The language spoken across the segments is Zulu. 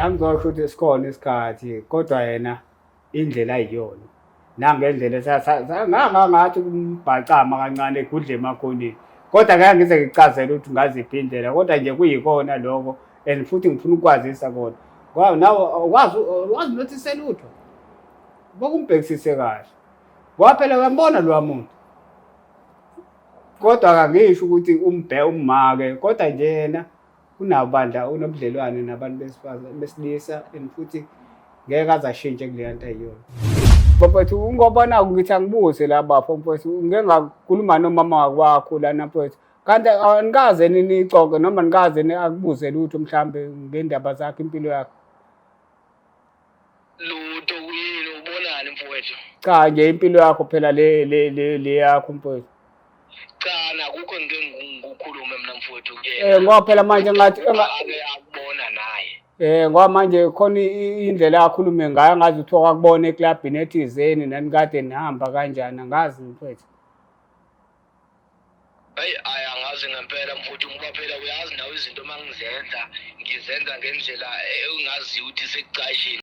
Angizosho ukuthi sikhona isikhathi kodwa yena indlela ayiyona nangendlela ngathi kumbhacama kancane egudle emakhoneni kodwa ngeke ngize ngichazele ukuthi ngaziphi indlela kodwa nje kuyikona lokho and futhi ngifuna ukwazisa kona ngoba nawe awukwazi wazi nothise lutho bokumbhekisise kahle ngoba phela uyambona lowa muntu kodwa akangisho ukuthi umbhe ummake kodwa nje yena unabo bandla unobudlelwane nabantu besifazane besilisa and futhi ngeke aze ashintshe kuleya nto ayiyona. Bafethu ngoba naku ngithi angibuze la bafo mfethu ngike ngakhuluma nomama wakho lana mfethu kanti anikaze nixoxe noma nikaze akubuze lutho mhlambe ngendaba zakhe impilo yakhe. Lutho kuyini ubonani mfowethu? Cha nje impilo yakho phela le le le le yakho mfowethu. Cha nakukho ngike ngikukhulume mina mfowethu kuyena. Eh ngoba phela manje ngathi ake akubona naye. Eh ngoba manje khona indlela akhulume ngayo ngazi ukuthi wakubona eklabhini ethizeni nani kade nihamba kanjani angazi mfowethu. Hayi ayi angazi ngempela mfowethu ngoba phela uyazi nawe izinto uma ngizenza ngizenza ngendlela engaziyo ukuthi sekucashile.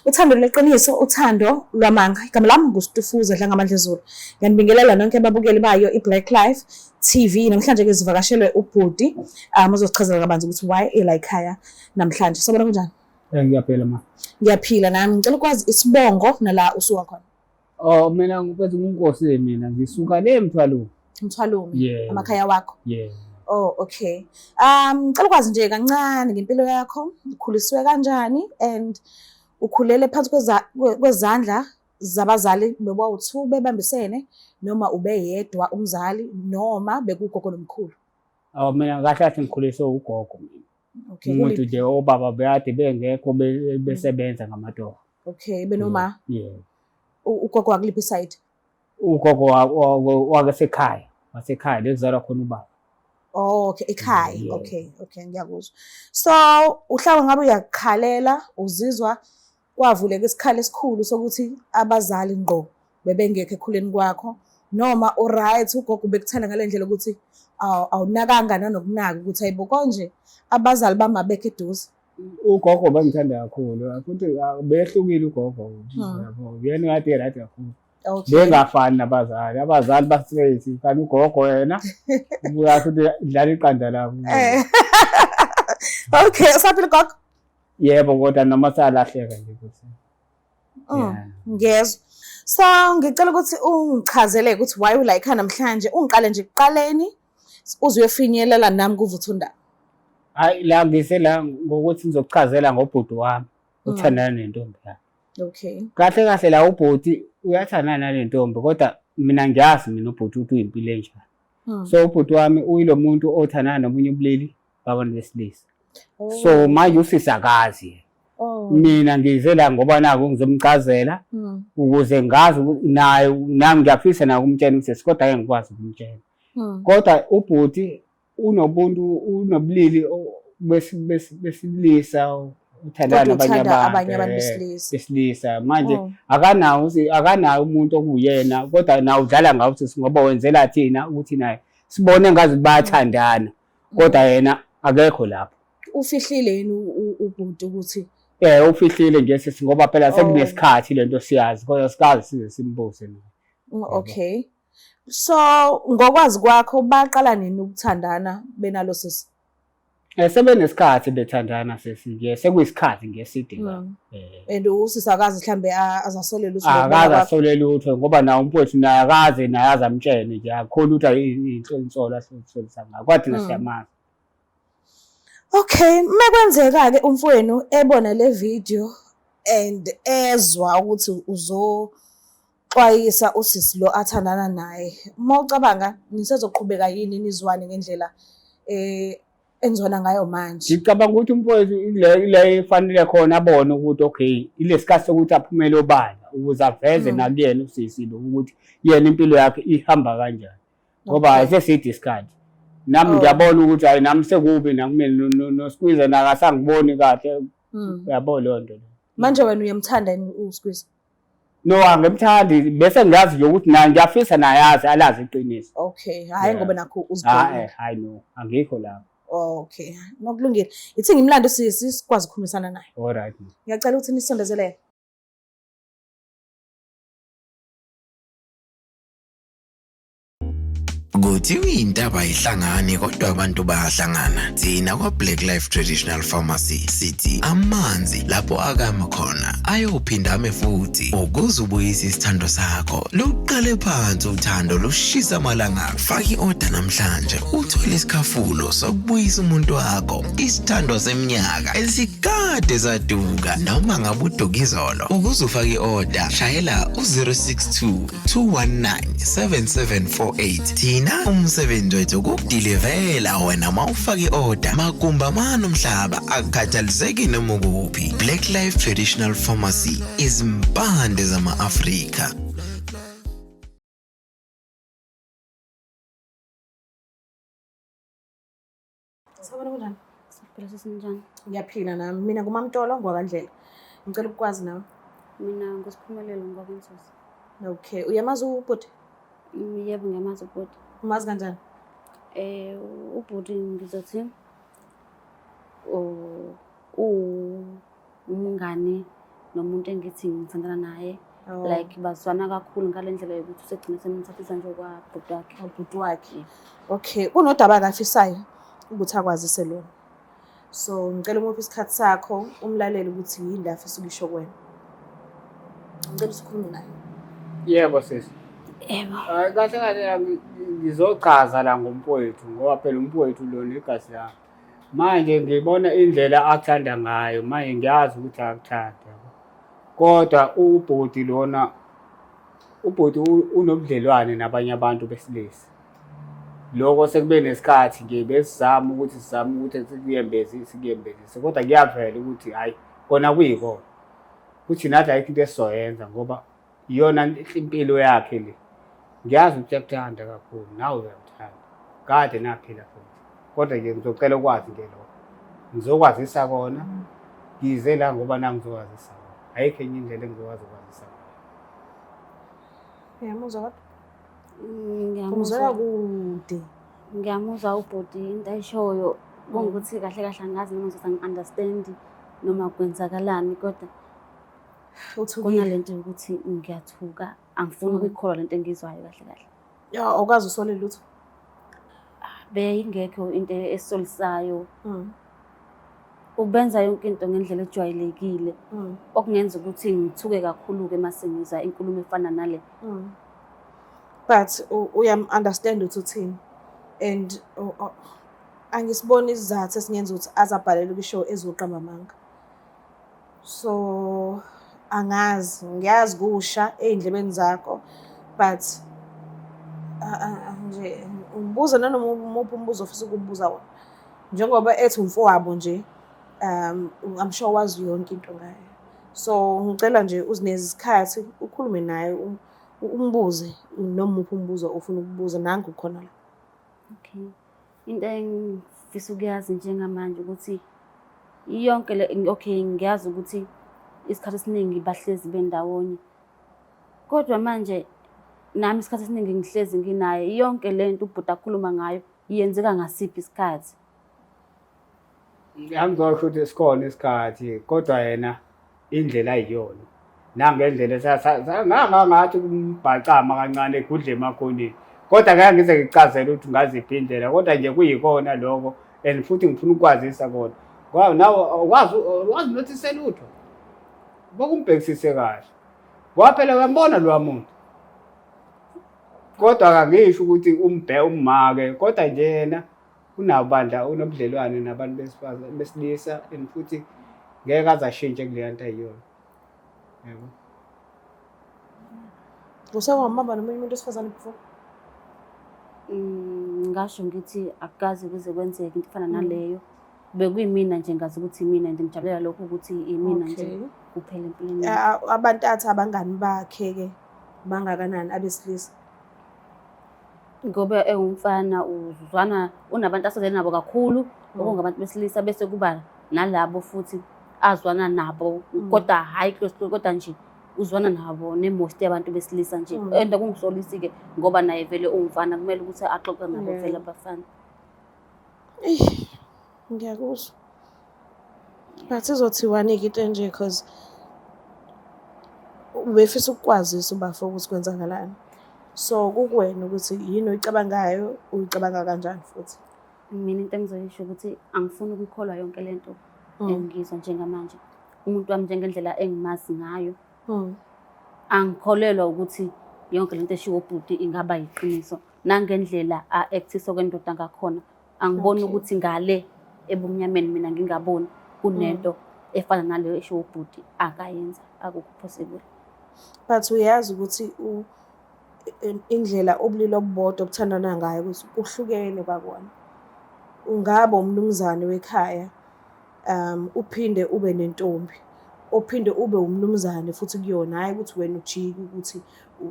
Uthando lweqiniso, uthando lwamanga. Igama lami nguStufuza Dlangamandla Zulu. Ngiyanibingelela nonke ababukeli bayo iBlack Life TV. Namhlanje ke sivakashelwe ubhuti ozosichazela kabanzi ukuthi why ela ekhaya namhlanje. Sabona kunjani? Eh ngiyaphila ma. Ngiyaphila nami. Ngicela ukwazi isibongo nala usuka khona. Oh mina ngiphethe unkosi mina ngisuka le Mthwalume. Mthwalume. Yeah. Amakhaya wakho. Yeah. Oh okay. Ngicela ukwazi nje kancane ngempilo yakho, ukhuliswe kanjani and ukhulele phansi kwezandla zabazali bebawu-two bebambisene noma ube yedwa umzali noma bekugogo nomkhulu? Awu mina kahle kahle ngikhuliswe ugogo mina. Okay. Umuntu nje obaba bekade bengekho besebenza ngamatoho. Okay, benoma Yeah. ugogo wakuliphi side? Ugogo wasekhaya, wasekhaya lekuzalwa khona ubaba. Oh, okay, ekhaya. Yeah. Okay, okay, ngiyakuzwa. So, uhlawumbe ngabe uyakhalela, uzizwa kwavuleka isikhala esikhulu sokuthi abazali ngqo bebengekho ekhuleni kwakho noma uright ugogo ubekuthanda ngale ndlela ukuthi awunakanga nanokunaka ukuthi ayibo konje abazali bami abekho eduze. Ugogo bengithanda kakhulu futhi behlukile ugogo yabo uyena kade right kakhulu. Okay. Bengafani nabazali, abazali ba-straight kanti ugogo yena ubuya futhi dlala iqanda labo. Eh. Okay, usaphila gogo? Yebo kodwa noma salahleka nje ukuthi. Yeah. Ngiyezwa. So ngicela ukuthi ungichazele ukuthi why u like namhlanje, ungiqale nje ekuqaleni uze uyofinyelela nami kuvuthundaba. Hayi la ngise la ngokuthi ngizokuchazela ngobhuti wami othandana nentombi yakhe. Okay. Kahle kahle la ubhuti uyathandana nale ntombi kodwa mina ngiyazi mina ubhuti ukuthi uyimpilo enjani. So ubhuti wami uyilo muntu othandana nomunye ubulili babantu besilisa. Oh. So manje usisi akazi yena. Oh. Mina ngize la ngoba naku ngizomchazela ukuze ngazi ukuthi naye nami ngiyafisa naye ukumtshela usisi kodwa ngeke ngikwazi ukumtshela. Kodwa ubhuti unobuntu unobulili besilisa uthandana Kodwa nabanye uthanda abantu abanye abantu besilisa. besilisa manje Oh. akanawo akanawo umuntu okuyena kodwa nawe udlala ngawo usisi ngoba wenzela thina ukuthi naye sibone ngazi bayathandana kodwa yena akekho lapho. Ufihlile yini ubhuti ukuthi Eh ufihlile nje sisi ngoba phela Oh. sekunesikhathi lento siyazi kodwa sikaze size simbuze naye. Okay. So ngokwazi kwakho baqala nini ukuthandana benalo sisi? Eh sebenesikhathi bethandana sisi nje sekuyisikhathi nje eside kabi. And usisi akazi mhlambe azasole lutho Akaze asole lutho ngoba naye umfowethu naye akaze naye azamtshene nje akukho lutho insolo asolisa ngayo kodwa thina siyamazi. Okay, mekwenzeka ke umfowenu ebona le video and ezwa ukuthi uzoxwayisa usisi lo athandana naye. Uma ucabanga nisezoqhubeka yini nizwane ngendlela enizwana ngayo manje? Ngicabanga ukuthi umfowethu ile efanele khona abone ukuthi okay ilesikhathi sokuthi aphumele obala ukuze aveze nakuyena usisi lo ukuthi yena impilo yakhe ihamba kanjani. Ngoba ayiseside isikhathi. Nami ngiyabona ukuthi hayi nami sekubi nakumina noSqueezer nakasangiboni kahle. Uyabo leyo nto leyo. Manje wena uyamthanda yini uSqueezer? No, angimthandi, bese ngiyazi nje ukuthi naye ngiyafisa naye azi alazi iqiniso. Okay, hhayi Yeah. ngoba nakho Hayi, uzibhekile. hayi no, angikho lapho. Okay, nokulungile. Ithi ngimlando sisi sikwazi ukukhulumisana naye. All right. Ngiyacela ukuthi nisondezelele. Kuthiwa intaba ayihlangani kodwa abantu bayahlangana. Thina kwa-Black Life Traditional Pharmacy sithi amanzi lapho akama khona ayophinda ame futhi. Ukuze ubuyise isithando sakho, luqale phansi uthando lushisa amalanga. Faka i-oda namhlanje uthole isikhafulo sokubuyisa umuntu wakho, isithandwa seminyaka esikade saduka noma ngabe uduka izolo. Ukuze ufake i-oda, shayela u-062 219 7748. Thina umsebenzi wethu ukukudilivela wena uma ufake i-oda magumba mane umhlaba akukhathaliseki noma ukuphi. Black Life Traditional Pharmacy, izimpande zama-Afrika. Sawubona, kunjani? Siphila, sesinjani? Ngiyaphila nami. Mina nguMamtolo ngwakandlela. Ngicela ukukwazi nawe. Mina nguSiphumelelo ngwakwenzuzo. Okay, uyamazi ubhuti? Yebo, ngiyamazi ubhuti. Umazi kanjani? Ubhuti ngizothi umngani nomuntu engithi ngithandana naye. Oh. Like bazwana kakhulu ngale ndlela yokuthi usegcine semthathisa nje kwabhuti wakhe. Ubhuti wakhe. Okay, kunodaba akafisayo ukuthi akwazise lona. So ngicela umuphe isikhathi sakho umlalele ukuthi yini la afisa ukuyisho kuwena. Ngicela usikhulume naye. Yebo sisi. Yebo. Hayi, kahle kahle la ngizochaza la ngomfowethu ngoba phela umfowethu lona igazi lami. Manje ngibona indlela akuthanda ngayo, manje ngiyazi ukuthi akuthandi yabo. Kodwa ubhuti lona, ubhuti unobudlelwane nabanye abantu besilisa. Lokho sekube nesikhathi nje besizama ukuthi sizame ukuthi sikuyembezise, sikuyembezise, kodwa kuyavela ukuthi hhayi kona kuyikona. Kuthi nathi ayikho into esizoyenza ngoba iyona impilo yakhe le. Ngiyazi ukuthi uyakuthanda kakhulu, nawe uyamthanda. Kade naphila futhi. Kodwa nje ngizocela ukwazi nje lokho. Ngizokwazisa kona, ngize la ngoba nangizokwazisa kona. Ayikho enye indlela engizokwazi ukwazisa ngayo. Uyamuzwa kodwa? Ngiyamuzwa. Umzwela kude. Ngiyamuzwa ubhuti into ayishoyo, kungukuthi kahle kahle angazi noma ngizothi angi-understand noma kwenzakalani, kodwa Uthukile. kunalento yokuthi ngiyathuka, angifuni ukuyikholwa lento engiyizwayo kahle kahle. Ya, awukazi usole lutho. Beyingekho into esolisayo. Ubenza yonke into ngendlela ejwayelekile. Okungenza ukuthi ngithuke kakhulu-ke uma sengizwa inkulumo efana nale. But uyam-understand ukuthi uthini. And angisiboni isizathu esingenza ukuthi aze abhalele kwi-show ezoqamba amanga. So angazi, ngiyazi kusha ey'ndlebeni zakho, but nje umbuzo nanoma umuphi umbuzo ofisa ukubuza wona. Njengoba ethi umfowabo nje, I'm sure wazi yonke into ngaye. So ngicela nje uzinikeze isikhathi ukhulume naye, umbuze noma umuphi umbuzo ofuna ukubuza, nangu khona la. Okay. Into engifisa ukuyazi njengamanje ukuthi yonke le, okay, ngiyazi ukuthi isikhathi esiningi bahlezi bendawonye. Kodwa manje nami isikhathi esiningi ngihlezi nginaye, yonke le nto ubhuti akhuluma ngayo yenzeka ngasiphi isikhathi? Angizosho ukuthi sikhona isikhathi, kodwa yena indlela ayiyona. Nangendlela ngathi kumbhacama kancane egudle emakhoneni. Kodwa ngeke ngize ngichazele ukuthi ngaziphi indlela, kodwa nje kuyikona lokho and futhi ngifuna ukwazisa kona. Ngoba nawe awukwazi nothise lutho. Bokumbhekisise kahle. Ngoba phela uyambona lowa muntu. Kodwa akangisho ukuthi umake, kodwa nje yena unabandla, unobudlelwane nabantu besifazane besilisa and futhi ngeke aze ashintshe kuleya nto ayiyona. Yebo. Usake wambamba nomunye umuntu wesifazane before? Ngasho ngithi akukaze kuze kwenzeke into efana naleyo. Bekuyimina nje, ngazi ukuthi imina and ngijabulela lokho ukuthi imina nje kuphela empilweni. Abantu athi abangani bakhe-ke bangakanani abesilisa? Ngoba ewumfana uzwana unabantu asondelene nabo kakhulu, okungabantu besilisa, bese kuba nalabo futhi azwana nabo, kodwa hhayi close close, kodwa nje Uzwana nabo ne-most yabantu besilisa nje. And akungisolisi-ke ngoba naye vele uwumfana, kumele ukuthi axoxe nabo vele abafana. Eyi, ngiyakuzwa. But izothiwani-ke into enje, cause ubefisa ukukwazisa ubafo ukuthi kwenzakalani. So kukuwena ukuthi yini oyicabangayo, uyicabanga kanjani futhi. Mina into engizoyisho ukuthi angifuni ukuyikholwa yonke lento engiyizwa njengamanje. Umuntu wami njengendlela engimazi ngayo, angikholelwa ukuthi yonke lento eshiwo ubhuti ingaba yiqiniso. Nangendlela a-act-isa okwendoda ngakhona, angiboni ukuthi ngale ebumnyameni mina ngingaboni kunento efana naleyo eshiwo ubhuti akayenza, akukho possible. But uyazi ukuthi indlela ubulili obubodwa obuthandana ngayo ukuthi kuhlukene kwakona. Ungaba umnumzane wekhaya, uphinde ube nentombi, uphinde ube umnumzane futhi kuyona, hhayi ukuthi wena ujike ukuthi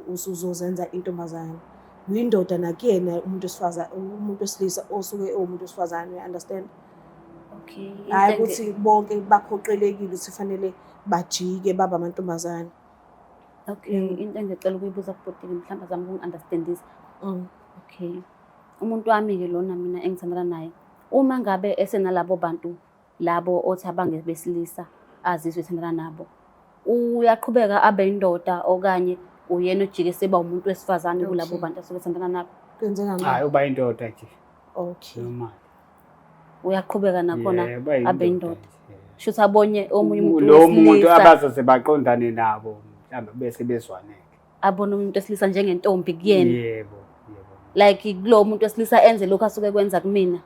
usuzozenza intombazane. Uyindoda nakuyena umuntu wesifazane, umuntu wesilisa osuke ewumuntu wesifazane, uya-understand? Okay. Hhayi ukuthi bonke baphoqelekile ukuthi fanele bajike babe amantombazane. Okay, into engicela ukuyibuza kubhuti mhlawumbe azame ukungi-understandisa. Okay. Umuntu wami-ke lona mina engithandana naye, uma ngabe esenalabo bantu labo othi abangebesilisa azizwe ethandana nabo, uyaqhubeka abe indoda okanye uyena ojike seba umuntu wesifazane kulabo bantu asuke ethandana nabo? Kwenzeka ngani? Hayi, uba indoda nje. Okay. Normal. Uyaqhubeka nakhona Yeah, uba abe indoda indoda. nje, yeah. Shuthi abonye omunye umuntu Lo muntu wesilisa, abazoze baqondane nabo mhlawumbe bese bezwaneke. abone umuntu wesilisa njengentombi kuyena. Yebo, yebo. Like kulo muntu wesilisa enze lokhu asuke kwenza kumina.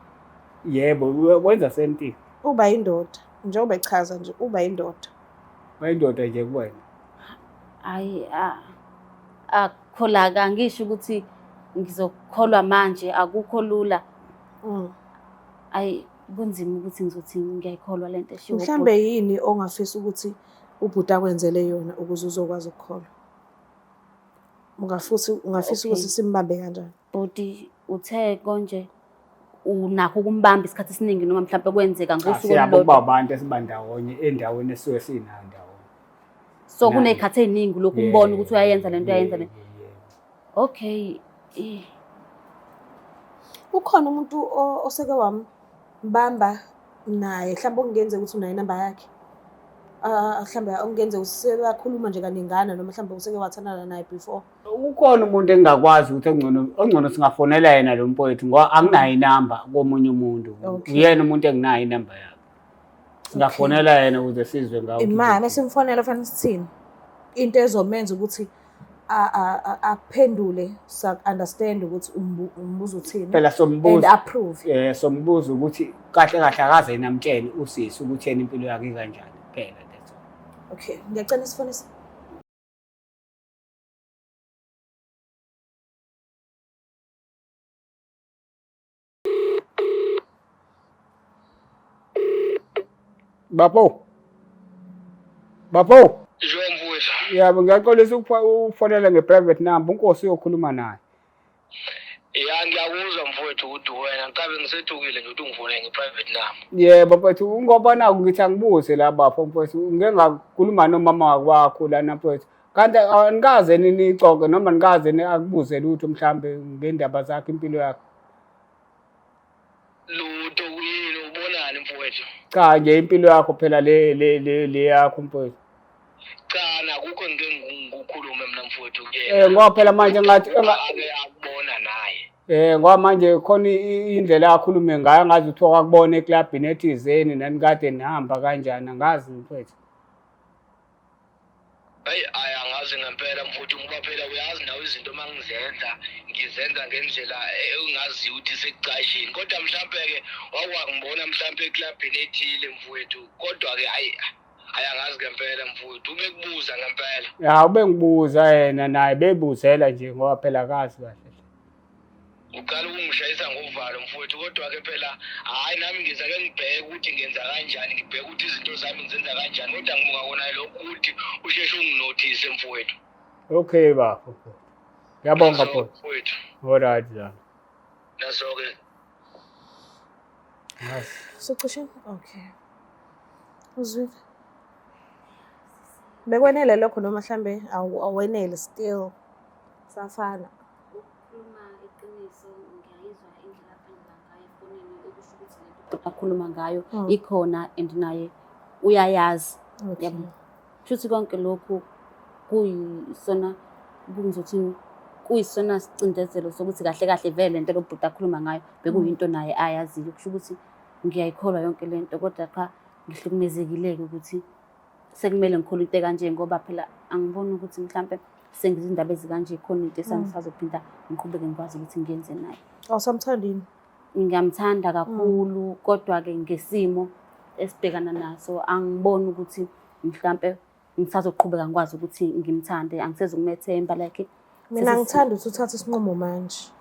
Yebo, wenza same thing. Uba indoda, njengoba echaza nje, uba indoda. Bayindoda nje kuwena. Hayi, akukho la, angisho ukuthi ngizokholwa manje, akukho lula. Ayi, kunzima ukuthi ngizothi ngiyayikholwa lento eshiwo ubhuti. Mhlambe yini ongafisa ukuthi ubhuti akwenzele yona ukuze uzokwazi ukukholwa? Ungafuthi ungafisa ukuthi simbambe kanjani? Bhuti uthe konje unakho ukumbamba isikhathi esiningi noma mhlawumbe kwenzeka ngosuku Siyabo olulodwa. ukuba abantu esibandawonye endaweni esuke sinayo ndawonye. So kuney'khathi ey'ningi lokhu umbona ukuthi uyayenza lento, uyayenza le. Okay. Ukhona umuntu oseke wambamba naye, mhlawumbe okungenzeka ukuthi unayo inamba yakhe. Mhlawumbe okungenzeka ukuthi sebakhuluma nje kaningana noma mhlawumbe useke wathandana naye before. Ukhona umuntu engingakwazi ukuthi ongcono singafonela yena lo mfowethu ngoba anginayo inamba komunye umuntu. Uyena umuntu enginayo inamba yakhe. Singafonela yena ukuze sizwe ngawo. Imali esimfonela fanele sithini? Into ezomenza ukuthi aphendule, understand ukuthi umbuzo uthini. Phela sombuzo and approve. Sombuzo ukuthi kahle kahle akaze yena amtshele usisi ukuthi yena impilo yakhe ikanjani kuphela, that's all. Okay, ngiyacela isifonise. Bafo. Bafo. Njengoba mfowethu. Yebo, ngiyaxolisa ukufonela nge-private number, uNkosi uyokhuluma naye. Ya, ngiyakuzwa mfowethu ukuthi wena ngicabe ngisethukile nje ukuthi ungifonele nge-private number. Yebo mfowethu, ngoba naku ngithi angibuze la bafo mfowethu, ngike ngakhuluma nomama wakho lana mfowethu. Kanti anikaze nixoxe noma nikaze akubuze lutho mhlambe ngendaba zakhe, impilo yakho? Lutho kuyini, ubonani mfowethu? Cha nje impilo yakho phela le le le le yakho mfowethu. Cha, nakukho ngike ngikukhulume mina mfowethu kuyena. Ngoba phela manje ngathi ake akubona naye. Ngoba manje khona indlela akhulume ngayo ngazi ukuthi wakubona eklabhini ethizeni nani kade nihamba kanjani, angazi mfowethu. Hayi, hayi angazi ngempela mfowethu ngoba phela uyazi nawe izinto uma ngizenza ngizenza ngendlela engaziyo ukuthi sekucashini, kodwa mhlampe-ke wakwangibona mhlampe eklabhini ethile mfowethu, kodwa-ke hayi hayi angazi ngempela mfowethu, ubekubuza ngempela. Ya, ubengibuza yena naye bebuzela nje ngoba phela akazi kahle. Uqala ukungishayisa ngovalo mfowethu, kodwa-ke phela hhayi nami ngiza ke ngibheke ukuthi ngenza kanjani, ngibheke ukuthi izinto zami ngizenza kanjani, kodwa ngibuka kona lokhu ukuthi usheshe unginothise mfowethu. Okay bafo. Ngiyabonga mfowethu. All right ja. Naso-ke. Socishe? Okay. Uzwile? Bekwenele lokho noma mhlambe awenele still safana? Ukukhuluma iqiniso, ngiyayizwa indlela aphendula ngayo efonini, okusho ukuthi lento akhuluma ngayo ikhona and naye uyayazi. Yabo. Kushuthi konke lokhu kuyisona, kungizothini, kuyisona sicindezelo sokuthi kahle kahle vele lento lo bhuti akhuluma ngayo bekuyinto naye ayaziyo. Kusho ukuthi ngiyayikholwa yonke lento, kodwa cha, ngihlukumezekile-ke ukuthi sekumele ngikhole into ekanje, ngoba phela angiboni ukuthi mhlampe sengizindaba ezikanje khona into esangisazophinda ngiqhubeke ngikwazi ukuthi ngiyenze naye. Awusamthandi yini? Ngiyamthanda kakhulu, kodwa-ke ngesimo esibhekana naso angiboni ukuthi mhlampe ngisazoqhubeka ngikwazi ukuthi ngimthande, angisezukumethemba like. Mina ngithanda ukuthi uthathe isinqumo manje.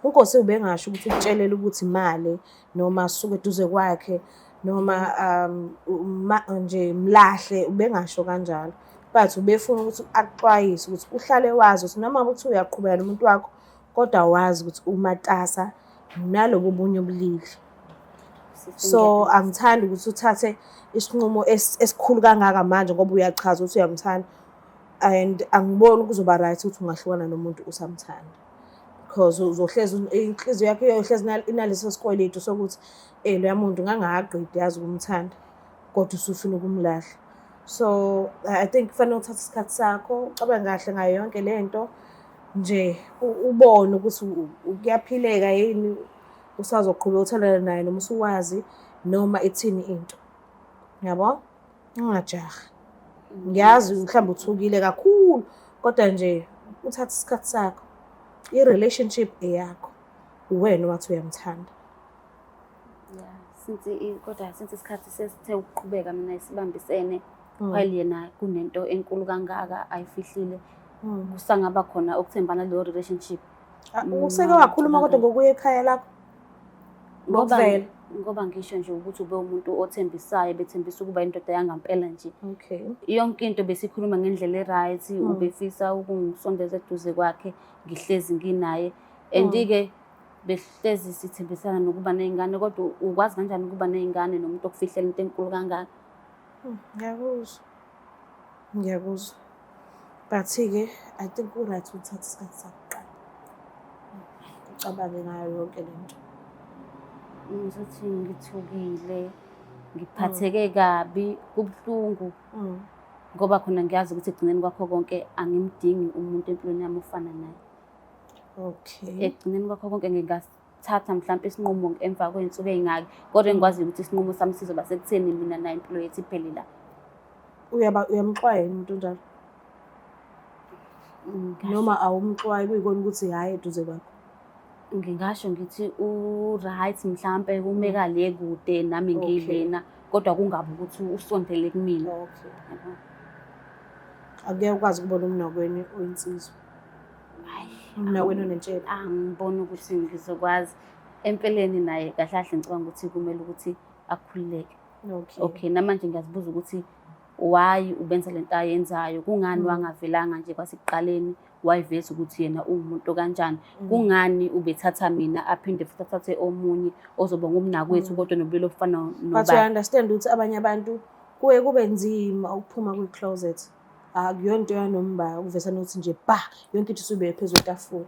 UNkosi ubengasho ukuthi ukutshelela ukuthi mali noma suke eduze kwakhe noma nje mlahle, ubengasho kanjalo. But ubefuna ukuthi akuxwayise ukuthi uhlale wazi ukuthi noma ukuthi uyaqhubeka nomuntu wakho, kodwa wazi ukuthi umatasa nalobu bunye obulili. So angithandi ukuthi uthathe isinqumo esikhulu kangaka manje, ngoba uyachaza ukuthi uyamthanda, and angiboni kuzoba right ukuthi ungahlukana nomuntu usamthanda, because uzohlezi inhliziyo yakho iyohlezi inaleso sikweletu sokuthi loya muntu ngangakaqedi yazi ukumthanda, kodwa usufuna ukumlahla. So I think kufanele uthathe isikhathi sakho, ucabange kahle ngayo yonke le nto nje, ubone ukuthi kuyaphileka yini, usazoqhubeka uthandane naye noma usuwazi noma ithini into. Yabo? Ungajahi. Ngiyazi mhlawumbe uthukile kakhulu, kodwa nje uthathe isikhathi sakho. I-relationship eyakho. Uwena owathi uyamthanda. Yeah, since kodwa since isikhathi sesithe ukuqhubeka mina isibambisene, while yena kunento enkulu kangaka ayifihlile, kusangaba khona ukuthembana leyo relationship. Useke wakhuluma kodwa ngokuya ekhaya lakho? Ngoba ngoba ngisho nje ukuthi ube umuntu othembisayo, bethembisa ukuba indoda yangampela nje. Yonke into besikhuluma ngendlela e-right, ubefisa ukungisondeza eduze kwakhe, ngihlezi nginaye. And-ke behlezi sithembisana nokuba ney'ngane, kodwa ukwazi kanjani ukuba ney'ngane nomuntu okufihlela into enkulu kangaka? Ngiyakuzwa. Ngiyakuzwa. But-ke I think ku-right ukuthatha isikhathi sakho kuqala. Ucabange ngayo yonke le nto. Ngizothi ngithukile, ngiphatheke kabi, kubuhlungu. Ngoba khona ngiyazi ukuthi ekugcineni kwakho konke angimdingi umuntu empilweni yami ofana naye. Ekugcineni kwakho konke ngingathatha mhlampe isinqumo emva kwey'nsuku ey'ngaki, kodwa engikwaziyo ukuthi isinqumo sami sizoba sekutheni mina naye impilo yethu iphele la. Uyamxwaya yini umuntu onjalo? Noma awumxwayi kuyikona ukuthi hhayi eduze kwakho? Ngingasho ngithi u-right mhlampe umeka le kude nami ngilena, kodwa kungabi ukuthi usondele kumina. Yabo. Akuye ukwazi ukubona umnakwenu oyinsizwa? Hhayi. Umnakwenu onentshebe? Angiboni ukuthi ngizokwazi. Empeleni naye kahle kahle ngicabanga ukuthi kumele ukuthi akhululeke. Okay, namanje ngiyazibuza ukuthi why ubenza lento ayenzayo, kungani wangavelanga nje kwasekuqaleni wayiveza ukuthi yena uwumuntu kanjani, kungani ubethatha mina aphinde futhi athathe omunye ozoba ngumnakwethu kodwa nobulili obufana But you understand ukuthi abanye abantu kuye kube nzima ukuphuma kwi-closet. Akuyona into yanomba ukuvesana ukuthi nje ba yonke into isube phezu kwetafula.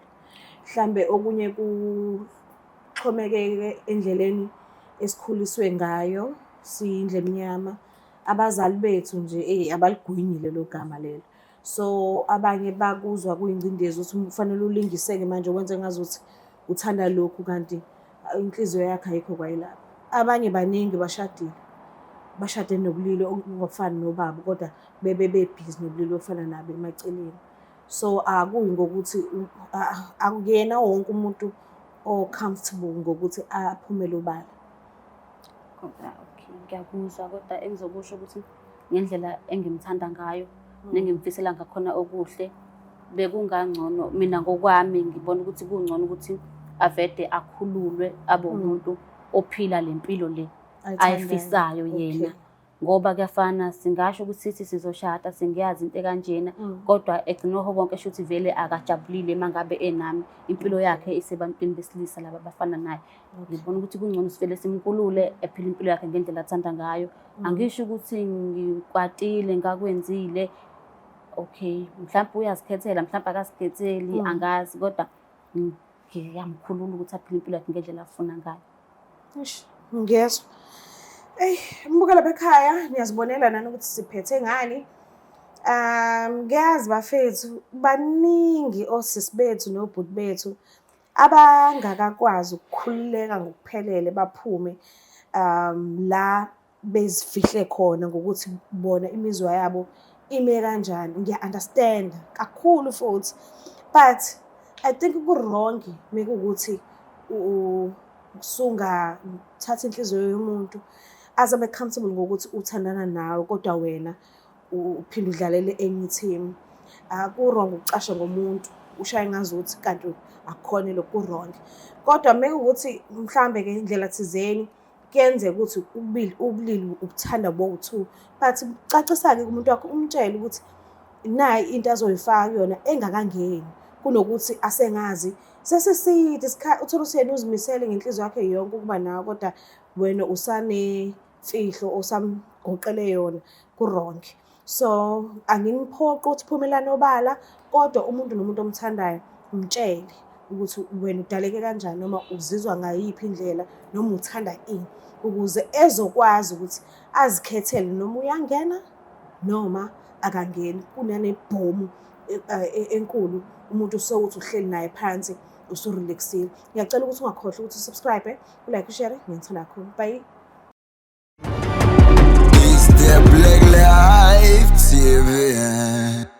Mhlambe okunye kuxhomekeke endleleni esikhuliswe ngayo, siyindlu emnyama. Abazali bethu nje abaligwinyi lelo gama lelo. So abanye bakuzwa kuyingcindezi ukuthi kufanele ulingiseke manje wenze ngazuthi uthanda lokhu kanti inhliziyo yakho ayikho kwayilapho. Abanye baningi bashadile, bashade nobulili obungafani nobabo kodwa bebe bebhizi nobulili obufana nabo emaceleni. So akuyi ngokuthi akuyena wonke umuntu o-comfortable ngokuthi aphumele obala. Kodwa okay, ngiyakuzwa, kodwa engizokusho ukuthi ngendlela engimthanda ngayo nengimfisela ngakhona okuhle, bekungangcono mina ngokwami ngibona ukuthi kungcono ukuthi avede akhululwe abe umuntu ophila le mpilo le ayifisayo yena. Ngoba kuyafana, singasho ukuthi sithi sizoshada, singiyazi into ekanjena, kodwa egcina konke shuthi vele akajabulile uma ngabe enami, impilo yakhe isebantwini besilisa laba abafana naye. Ngibona ukuthi kungcono sivele simkhulule ephile impilo yakhe ngendlela athanda ngayo. Angisho ukuthi ngikwatile ngakwenzile, Okay, mhlawumbe uyazikhethela, mhlawumbe akazikhetheli, angazi, kodwa ngiyamkhulula ukuthi aphile impilo yakhe ngendlela afuna ngayo. Eish, ngiyezwa. Eyi, mbukela bekhaya, niyazibonela nani ukuthi siphethe ngani. Ngiyazi bafethu, baningi osisi bethu nobhuti bethu abangakakwazi ukukhululeka ngokuphelele baphume la bezifihle khona ngokuthi bona imizwa yabo ime kanjani. Ngiya-understand-a kakhulu futhi, but I think ku-wrong mekuwukuthi usungathatha inhliziyo yomuntu aze abe comfortable ngokuthi uthandana nawe, kodwa wena uphinde udlalele enye i-team. Ku-wrong ukucasha ngomuntu ushaye ngazuthi kanti akukhona lokhu, ku-wrong. Kodwa mekuwukuthi mhlambe-ke indlela thizeni kuyenzeka ukuthi ubulili ubuthanda bowu-two, but cacisa-ke kumuntu wakho, umtshele ukuthi nayi into azoyifaka kuyona engakangeni, kunokuthi asengazi sesiside isikhathi, uthole ukuthi yena uzimisele ngenhliziyo yakhe yonke ukuba nawe, kodwa wena usanemfihlo osamgoqele yona, ku-wrong. So anginiphoqi ukuthi phumelani obala, kodwa umuntu nomuntu omthandayo mtshele ukuthi wena udaleke kanjani, noma uzizwa ngayiphi indlela, noma uthanda ini, ukuze ezokwazi ukuthi azikhethele noma uyangena noma akangeni. Kunanebhomu enkulu umuntu usewuthi uhleli naye phansi usu-relax-ile. Ngiyacela ukuthi ungakhohlwa ukuthi u-subscribe, u-like, u-share. Ngiyangithanda kakhulu. Bye. It's the Black Life TV.